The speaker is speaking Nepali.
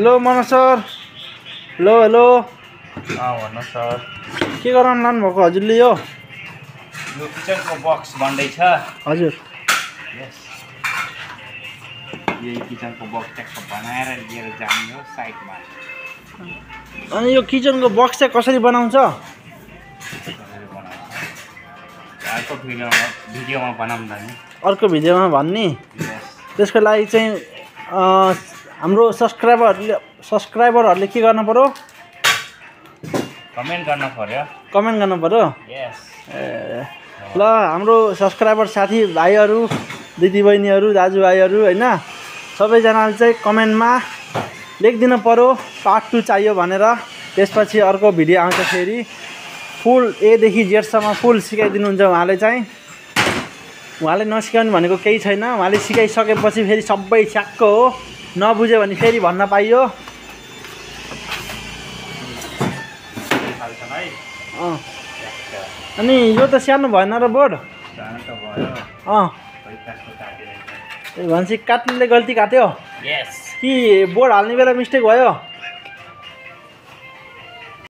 Hello Manoj sir. Hello hello. भन्नुहोस् सर। के गराउनु लानुभएको हजुरले? यो किचनको बक्स बन्दैछ। हजुर यस, यही किचनको बक्स ट्याक्क बनाएर लिएर जाने हो साइडमा। अनि यो किचनको बक्स चाहिँ कसरी बनाउँछ? कसरी बनाउँछ अर्को भिडियोमा बनाउँदा नि। अर्को भिडियोमा भन्ने। यस, त्यसको लागि चाहिँ हाम्रो सब्सक्राइबरहरूले के गर्नु पर्यो? कमेन्ट गर्न पर्यो। कमेन्ट गर्नु पर्यो। यस। ल हाम्रो सब्सक्राइबर साथीभाइहरू, दिदीबहिनीहरू, दाजुभाइहरू होइन, सबैजनाले चाहिँ कमेन्टमा लेखिदिनु पर्यो पार्ट 2 चाहियो भनेर। त्यसपछि अर्को भिडियो आउँछ फेरि फुल एदेखि जेडसम्म फुल सिकाइदिनुहुन्छ उहाँले चाहिँ। उहाँले नसिकाउनु भनेको केही छैन। उहाँले सिकाइसकेपछि फेरि सबै छ्याक्क हो, नबुझ्यो भने फेरि भन्न पाइयो। अनि यो त सानो भएन र बोर्ड? भनेपछि काट्नेले गल्ती काट्यो यस। कि बोर्ड हाल्ने बेला मिस्टेक भयो?